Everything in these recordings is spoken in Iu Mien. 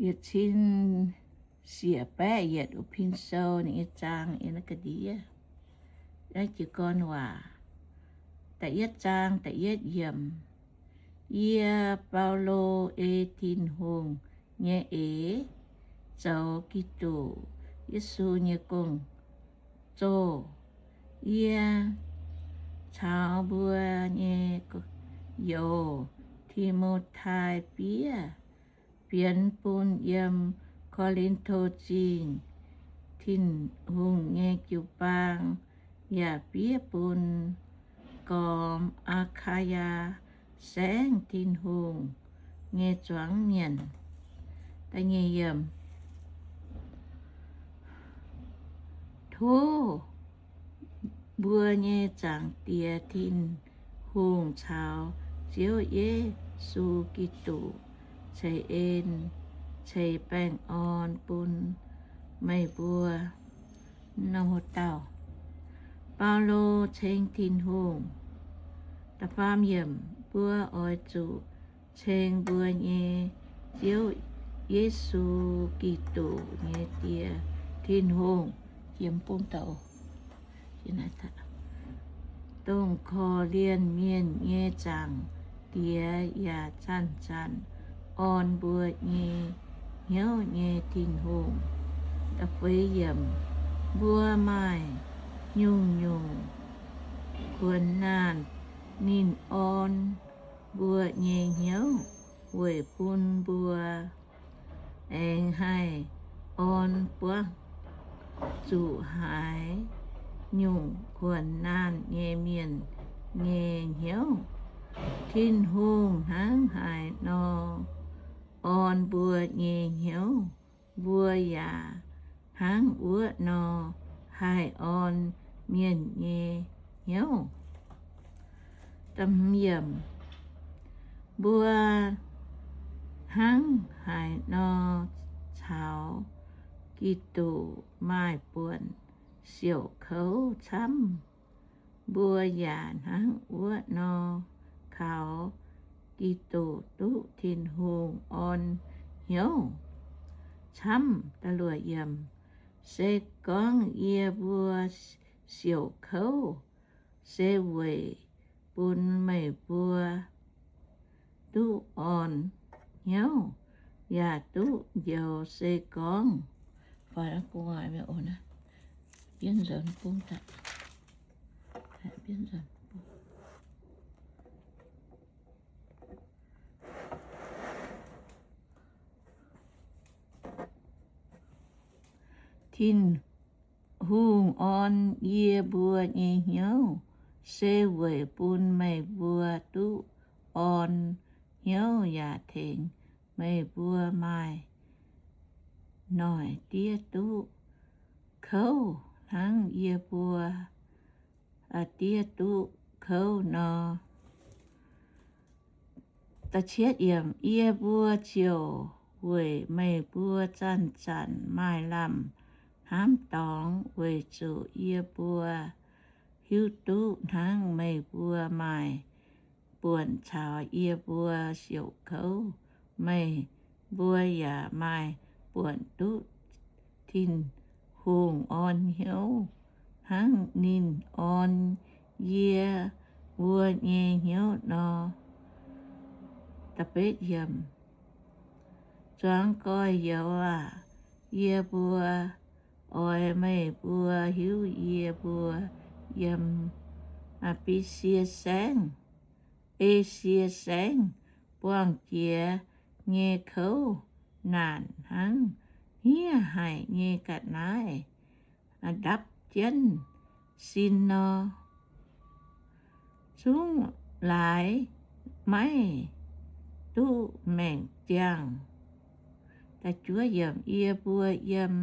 Yietc cin siec baeqv yietc, Pin Sou ninh nyei zaang yiem naaiv ga'ndiev. Naaiv jiez gorn waac, da'yietv zaang da'yietv yiemc. Yie, Baulo, ei Tin-Hungh nyei eix zoux Giduc Yesu nyei gong-zoh. Yie caux mbuo nyei youz, Ti^mo^tai, fiev fienx bun yiem Ko^lin^to Zingh, Tin-Hungh nyei jiu-baang, yaac fiev bun gormx Aa^kaa^yaa Saengv Tin-Hungh nyei zuangx mienh. Tov mbuo nyei Zaangc Diex Tin-Hungh caux Ziouv Yesu Giduc ceix en ceix baengh orn bun meih mbuo. Baulo ceng Tin-Hungh. Mbuo oix zuqc ceng mbuo nyei Ziouv Yesu Giduc nyei Die, Tin-Hungh, dongh korv-lienh mienh nyei Zaangc Diex yaac zanc-zanc orn mbuo nyei hnyouv nyei Tin-Hungh. Mbuo maaih nyungc-nyungc kuonx naanh, ninh orn mbuo nyei hnyouv weic bun mbuo aengx haih orn buangv zuqc haaix nyungc kuonx naanh nyei mienh nyei hnyouv. Tin-Hungh hnangv haaix nor orn mbuo nyei hnyouv, mbuo yaac hnangv wuov nor haih orn mienh nyei hnyouv. Mbuo hnangv haaix nor caux Giduc maaih buonc siouc kouv camv, mbuo yaac hnangv wuov nor kaux Giduc duqv Tin-Hungh orn hnyouv camv. Se gorngv yie mbuo siouc kouv, se weic bun meih mbuo duqv orn hnyouv yaac duqv njoux. Se gorngv Tin-Hungh orn yie mbuo nyei hnyouv, se weic bun meih mbuo duqv orn hnyouv yaac tengx meih mbuo maaih noic diev duqv kouv hnangv yie mbuo diev duqv kouv nor. Yie mbuo ziouc weic meih mbuo zanc-zanc maaih lamh hnamv dorngx, weic zuqc yie mbuo hiuv duqv hnangv meih mbuo maaih buonc caux yie mbuo siouc kouv, meih mbuo yaac maaih buonc duqv Tin-Hungh orn hnyouv hnangv ninh orn yie mbuo nyei hnyouv nor. Zuangx gorx-youz aac, yie mbuo oix meih mbuo hiuv yie mbuo yiem Bisie Saengv, Esie Saengv buangh jiex nyei kouv naanc hnangv hniev haic nyei ga'naaiv ndapv jienv sin nor, zungv laaix maiv duqv maengc ziangh. Yie mbuo yiem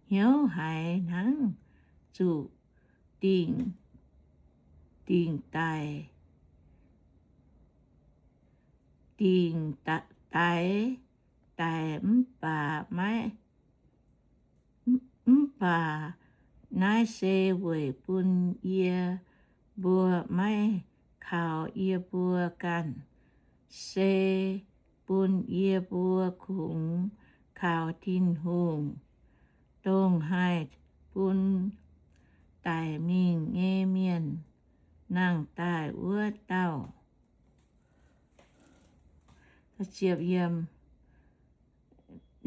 hnyouv haiz hnangv zuqc dingc, dingc daic, dingc daix, daic mv baac maiv, mv baac naaiv se weic bun yie mbuo maiv kaux yie mbuo ganh, se bun yie mbuo kungx kaux Tin-Hungh, dongh haih bun daic mingh nyei mienh nangh daaih wuov dauh.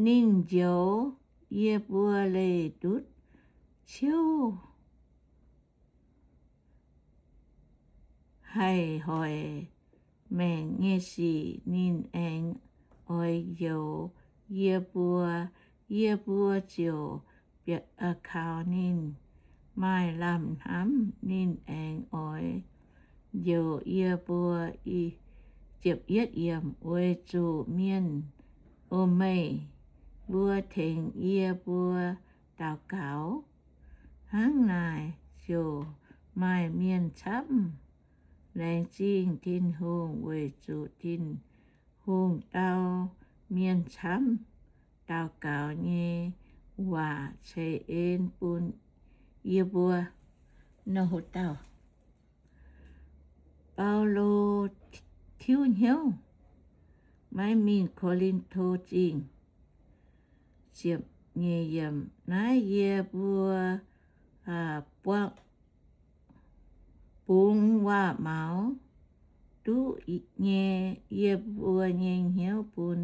Ninh njoux yie mbuo leih ndutv ciouv haih hoic maengc nyei sic. Ninh aengx oix njoux yie mbuo, yie mbuo ziouc kaux ninh maaih lamh hnamv. Ninh aengx oix njoux yie mbuo. Weic zuqc mienh, o, meih mbuo tengx yie mbuo daux gaux. Hnangv naaic ziouc maaih mienh camv laengz zingh Tin-Hungh, weic zuqc Tin-Hungh dau mienh camv daux gaux nyei waac ceix en bun yie mbuo. Baulo tiuv hnyouv maiv mingh Ko^lin^to Zingh. Naaiv yie mbuo buangh bungx waac-maux duqv nyei yie mbuo nyei hnyouv bun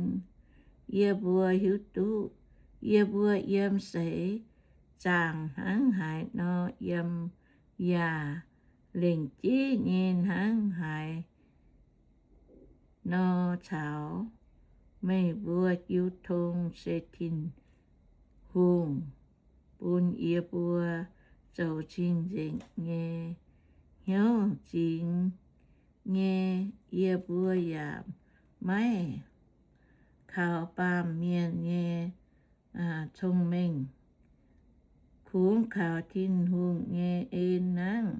yie mbuo hiuv duqv yie mbuo yiem seix zaangc hnangv haaix nor yiem, yaac lengc jeiv nyei hnangv haaix nor caux meih mbuo jiu tong, se Tin-Hungh bun yie mbuo zoux cing-nzengc nyei hnyouv zingx nyei. Yie mbuo yaac maiv kaux baamh mienh nyei cong-mengh, kungx kaux Tin-Hungh nyei en hnangv.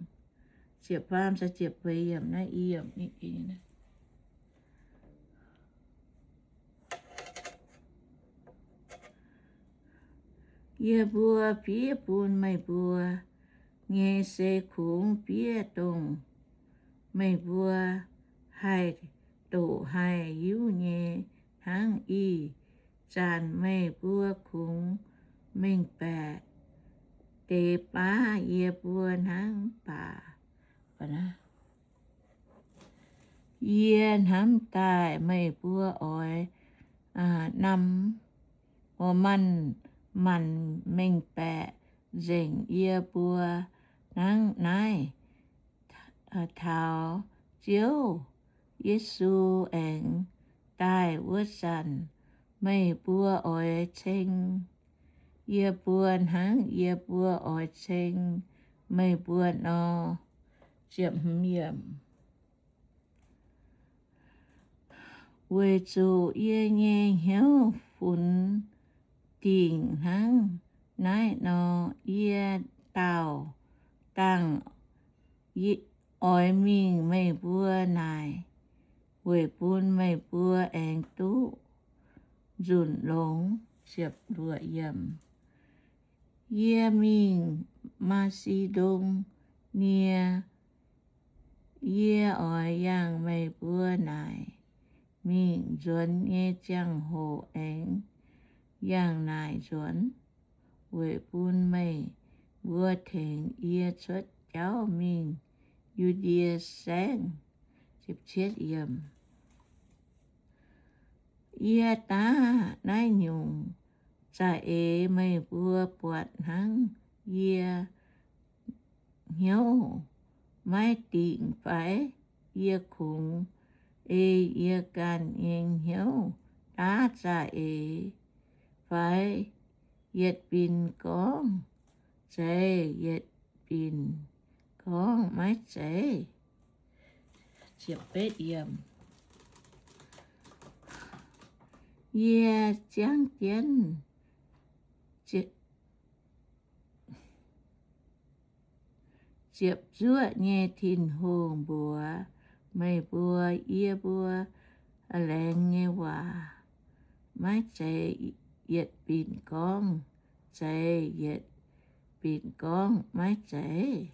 Yie mbuo fiev bun meih mbuo nyei se kungx fiev dongh meih mbuo haih doqc haih hiuv nyei hnangv. Ih zanc meih mbuo kungx mengh baeqc deix baav yie mbuo hnangv baac yie hnamv daaih meih mbuo oix naaiv manc-manc mengh baeqc nzengc yie mbuo hnangv naaiv. Taux Ziouv Yesu aengx daaih wuov zanc, meih mbuo oix ceng yie mbuo hnangv yie mbuo oix ceng meih mbuo nor. Weic zuqc yie nyei hnyouv funx dingc hnangv naaiv nor, yie dauh dangh oix mingh meih mbuo naaic, weic bun meih mbuo aengx duqv nzunc longx. Yie mingh Maa^si^ndo^nie, yie oix yangh meih mbuo naaic mingh. Nzuonx nyei ziangh hoc aengx yangh naaic nzuonx, weic bun meih mbuo tengx yie cuotv jauv mingh Yu^ndie Saengv. Yie daav naaiv nyungc za'eix meih mbuo buatc hnangv yie hnyouv maiv dingc fai? Yie kungx ei yie ganh nyei hnyouv daav za'eix fai? Yietc binc gorngv zeiz, yietc binc gorngv maiv zeiz. Yie ziangv jienv ziepc zuoqv nyei Tin-Hungh mbuox meih mbuo, yie mbuo laengz nyei waac maiv zeiz yietc binc gorngv zeiz, yietc binc gorngv maiv zeiz.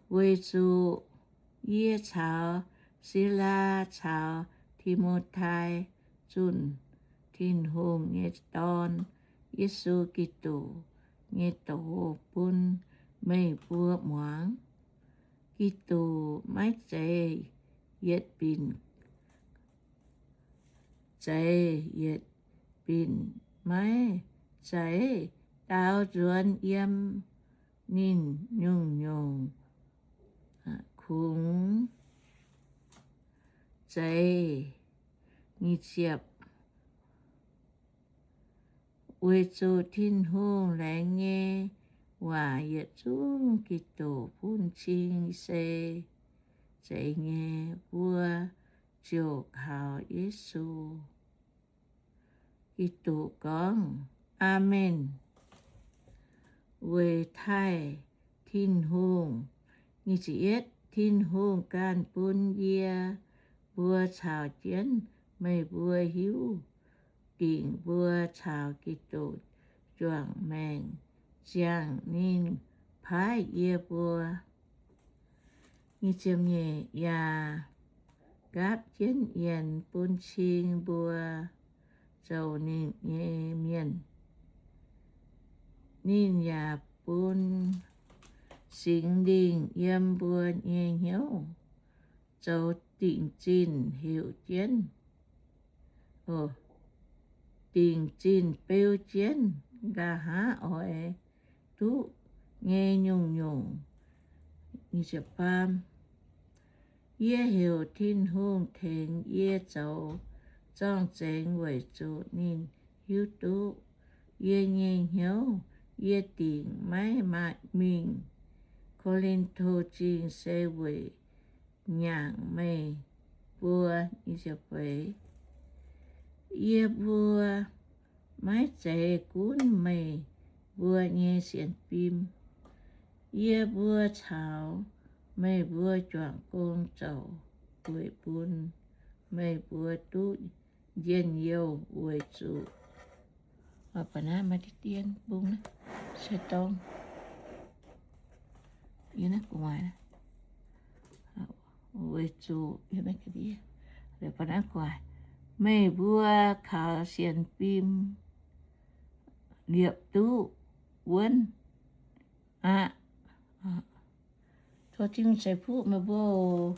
Weic zuqc yie caux Silaa caux Ti^mo^tai zunh Tin-Hungh nyei Dorn, Yesu Giduc, nyei doz bun meih mbuo muangx. Giduc maiv zeiz yietc binc, zeiz yietc binc maiv zeiz dau nzuonx yiem ninh nyungc-nyungc kungx zeiz nyic ziepc. Weic zuqc Tin-Hungh laengz nyei waac yietc zungv Giduc bun cing se zeiz nyei, mbuo ziouc kaux Yesu Giduc gorngv, Aamen. Weic taaih Tin-Hungh, Tin-Hungh ganh bun yie mbuo caux jienv meih mbuo hiuv dingc mbuo caux Giduc juangc maengc ziangh ninh paaiv yie mbuo. Yaac gapv jienv yienc bun cing mbuo zoux ninh nyei mienh. Ninh yaac bun Singx Lingh yiem mbuo nyei hnyouv zoux dingc zinh heuc jienv, dingc zinh beu jienv nqa'haav oix duqv nyei nyungc-nyungc. Yie heuc Tin-Hungh tengx yie zoux zorng-zengx weic zuqc ninh hiuv duqv yie nyei hnyouv. Yie dingc maiv maaih mingh Ko^lin^to Zingh se weic nyaangc meih mbuo. Yie mbuo maiv zeiz gunv meih mbuo nyei sienx fim. Yie mbuo caux meih mbuo juangc gong zoux weic bun meih mbuo duqv njien-youh weic zuqc, ba'naaiv maaih deix dien bung, se dorng, weic zuqc, meih mbuo kaux sienx fim liepc duqv wuonv aqv. Tov Tin-Hungh ceix fuqv meih mbuo oc.